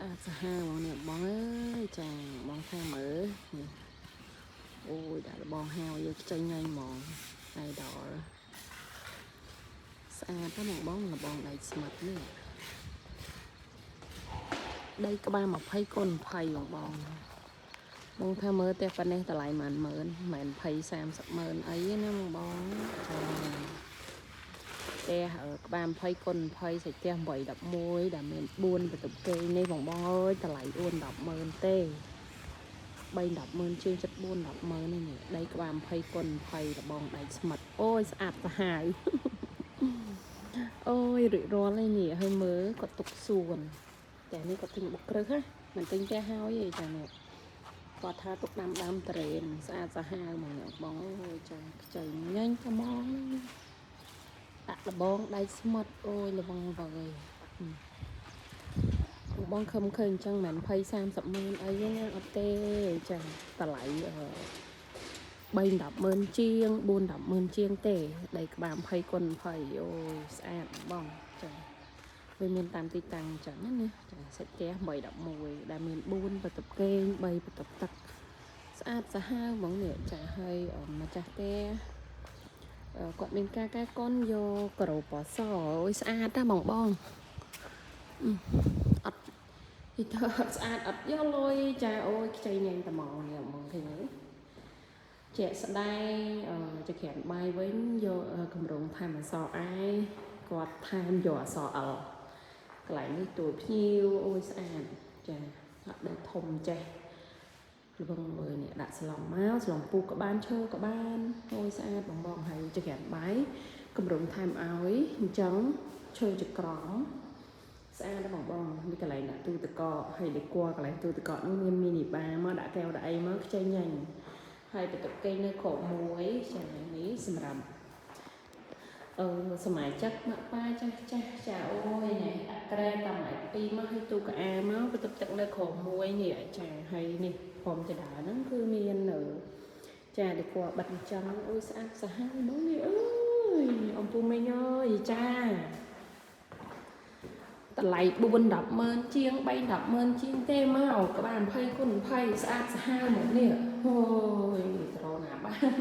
ស្អាតសាហាវបងនេះបងអើយចាបងថាមើលនេះអូយដាក់លបងហាវយើងខ្ចីញ៉ៃហ្មងហើយដល់ស្អាតណាស់បងបងលបងដែកស្មិតនេះដីក្បាល20គុណ20បងបងបងថាមើលផ្ទះប៉ុណ្ណេះតម្លៃប៉ុន្មានម៉ឺនមិនមែន20 30ម៉ឺនអីទេណាបងបងចាផ្ទះក្បាល20គុណ20សាច់ផ្ទះ8 11ដែលមាន4បន្ទប់គេងនេះបងបងអើយតម្លៃ4 10ម៉ឺនទេ3 10ម៉ឺនជាងចិត្ត4 10ម៉ឺននេះនេះដីក្បាល20គុណ20របងដែកស្មិតអូយស្អាតសាហាវ អូយរួចរាល់ហើយនេះហើយមើលគាត់ទុកសួនតែនេះគាត់ទិញបុកគ្រឹះណាមិនទិញផ្ទះហើយទេចានេះគាត់ថាទុកដាំដើមត្រេនស្អាតសាហាវហ្មងអ្នកបងអូយចាខ្ចីញញត្មងដាក់លបងដែកស្មិតអូយល្វឹងវើយបងខំឃើញអញ្ចឹងមិន20 30ម៉ឺនអីទេណាអត់ទេចាតម្លៃអឺ3 10ម៉ឺនជាង4 10ម៉ឺនជាងទេដីក្បាល20គុណ20អូយស្អាតបងចាវាមានតាមទីតាំងអញ្ចឹងណាចាសាច់ផ្ទះ8 11ដែលមាន4បន្ទប់គេង3បន្ទប់ទឹកស្អាតសាហាវហ្មងនេះចាហើយម្ចាស់ផ្ទះគាត់មានការកែកុនយកក្រូពណ៌សអូយស្អាតណាស់បងបងអត់និយាយទៅអត់ស្អាតអត់យកលុយចាអូយខ្ចីញ៉ាំត្មងនេះហ្មងឃើញទេជាក់ស្ដែងចក្រានបាយវិញយកកម្រងថែមអក្សរ I គាត់ថែមយកអក្សរ L កន្លែងនេះទួយភ្ញៀវអូយស្អាតចាអត់ដែលធំចេះល្វឹងមើលនេះដាក់ស្លង់មកស្លង់ពូកក៏បានឈើក៏បានអូយស្អាតបងបងហើយចក្រានបាយកម្រងថែមឲ្យអញ្ចឹងឈើចក្រមស្អាតណាស់បងបងនេះកន្លែងដាក់ទូទឹកកកហើយដេគ័រកន្លែងទូទឹកកកនោះមានមីនីបាមកដាក់កែវដាក់អីមកខ្ចីញ៉ាញ់ហើយបន្ទប់គេងនៅក្រោមមួយចានេះសម្រាប់សមាជិកម៉ាក់ប៉ាចាស់ចាស់ចាអូយណែដាក់ក្រែតាមម៉ែពីរមកឲ្យទូកអាមកបន្ទប់ទឹកនៅក្រោមមួយនេះចាហើយនេះព្រមចដាហ្នឹងគឺមាននៅចាដេគ័របិទអញ្ចឹងអូយស្អាតសាហាវហ្មងនេះអើយអំពូមីងអើយចាតម្លៃ4 10ម៉ឺនជាង3 10ម៉ឺនជាងទេមកក្បាល20គុណ20ស្អាតសាហាវហ្មងនេះអូយត្រណាបាន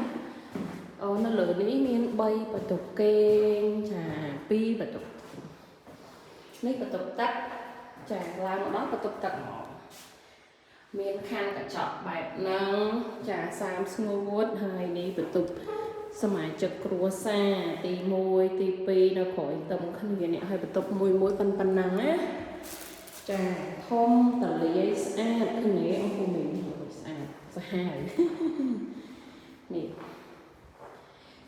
អូនៅលើនេះមាន3បន្ទប់គេងចា2បន្ទប់នេះបន្ទប់ទឹកចាឡើងមកដល់បន្ទប់ទឹកហ្មងមានខាងកញ្ចក់បែបហ្នឹងចា30ស្ងួតហើយនេះបន្ទប់សមាជិកគ្រួសារទី1ទី2នៅក្រោយទឹមគ្នានេះហើយបន្ទប់មួយមួយប៉ុណ្ណឹងណាចាធំតលាយស្អាតឃើញទេអង្គមីងស្អាតសាហាវ នេះ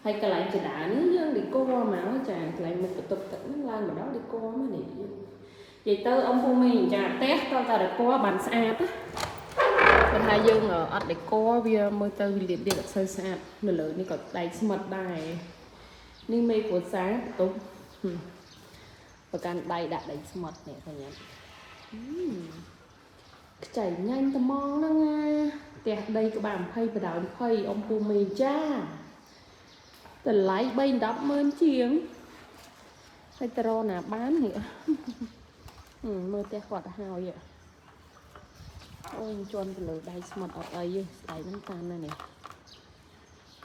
ហើយកន្លែងចដានេះយើងឌីកមកចាកន្លែងមុខបន្ទប់ទឹកហ្នឹងឡើងមកដល់ឌីកមកនេះយើងនិយាយទៅអំពូមីងចាផ្ទះតតែឌីកបានស្អាតណាបើថាយើងអត់ឌីកវាមើលទៅវាលៀបលៀបអត់សូវស្អាតនៅលើនេះក៏ដែកស្មិតដែរនេះមេគ្រួសារបន្ទប់ប្រកាន់ដៃដាក់ដែកស្មិតនេះឃើញអត់ខ្ចីញ៉ាញ់ត្មងហ្នឹងណាផ្ទះដីក្បាល20បដ20អំពូមីចាតម្លៃ3 10ម៉ឺនជាងហើយតរណាបាននេះមើលផ្ទះគាត់ទៅហើយអូយជន់ទៅលើដៃស្មុតអត់អីទេស្ដៃហ្នឹងតាន់ណាស់នេះ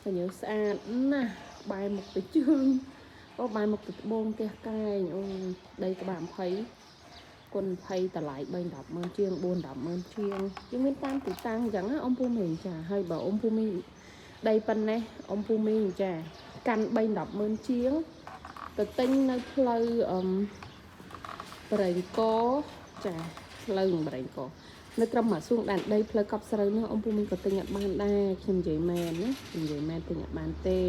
ឃើញស្អាតណាស់បែរមុខទៅជើងអូបែរមុខទៅត្បូងផ្ទះកែងអូដីក្បាល20គុណ20តម្លៃ3 10ម៉ឺនជាង4 10ម៉ឺនជាងយើងមានតាមទីតាំងអញ្ចឹងណាអ៊ំពូមីងចាហើយបើអ៊ំពូមីងដីប៉ុណ្ណេះអ៊ំពូមីងចាកាន់3 10ម៉ឺនជាងទៅទិញនៅផ្លូវអឹមបរិយកចាផ្លូវបរិយកនៅត្រឹមមកសួងដែនដីផ្លូវកប់ស្រូវនោះអ៊ំពូមីងក៏ទិញអត់បានដែរខ្ញុំនិយាយមែនណាខ្ញុំនិយាយមែនទិញអត់បានទេ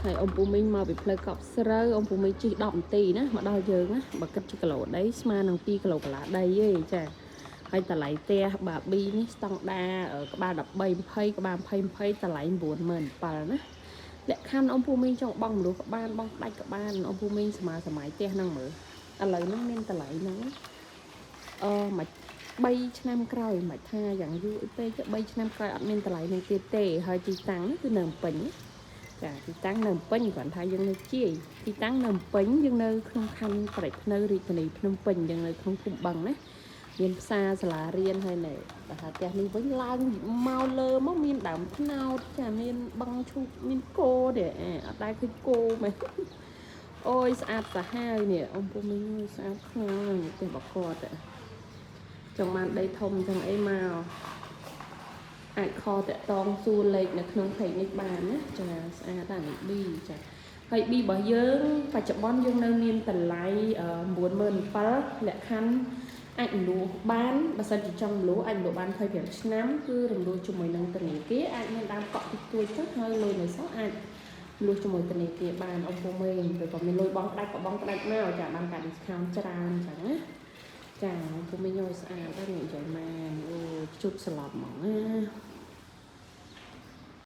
ហើយអ៊ំពូមីងមកពីផ្លូវកប់ស្រូវអ៊ំពូមីងជិះ10នាទីណាមកដល់យើងណាបើគិតជាគីឡូដីស្មើនឹង2គីឡូកន្លះដីទេចាហើយតម្លៃផ្ទះបាប៊ីនេះស្តង់ដាក្បាល13 20ក្បាល20 20តម្លៃ97000ណាលក្ខខណ្ឌអ៊ំពូមីងចង់បង់មនុស្សក៏បានបង់ផ្ដាច់ក៏បានអ៊ំពូមីងសម័យសម័យផ្ទះហ្នឹងមើលឥឡូវហ្នឹងមានតម្លៃហ្នឹងអឺមួយ3ឆ្នាំក្រោយមិនថាយ៉ាងយូរអីពេក3ឆ្នាំក្រោយអត់មានតម្លៃនឹងទៀតទេហើយទីតាំងនេះគឺនៅពេញចាទីតាំងនៅពេញគ្រាន់ថាយើងនៅជាយទីតាំងនៅពេញយើងនៅក្នុងខណ្ឌព្រែកភ្នៅរាជធានីភ្នំពេញយើងនៅក្នុងភូមិបឹងណា មានផ្សារសាលារៀនហើយណែបើថាផ្ទះនេះវិញឡើងមកលើមកមានដើមថ្នោតចាមានបឹងឈូកមានគោទេអាអត់ដែលឃើញគោមែន អូយស្អាតសាហាវនេះអ៊ំពូមីងអើយស្អាតខ្លាំងនេះផ្ទះបកតចង់បានដីធំចឹងអីមកអាចខតាក់តងសួរលេខនៅក្នុង page នេះបានណាចាស្អាតអានេះ B ចាហើយ B របស់យើងបច្ចុប្បន្នយើងនៅមានតម្លៃ97,000លក្ខខណ្ឌអាចរំលោះបានបើសិនជាចង់រំលោះអាចរំលោះបាន25ឆ្នាំគឺរំលោះជាមួយនឹងធនាគារអាចមានដើមកក់តិចតួចទៅហើយលុយនៅសល់អាច លុះជាមួយធនាគារបានអ៊ំពូមេងឬក៏មានលុយបង់ផ្ដាច់ក៏បង់ផ្ដាច់មកចាបានការ discount ច្រើនអញ្ចឹងណាចាអ៊ំពូមេងឲ្យស្អាតដែរនិយាយមែនអូជប់ស្លាប់ហ្មងណា។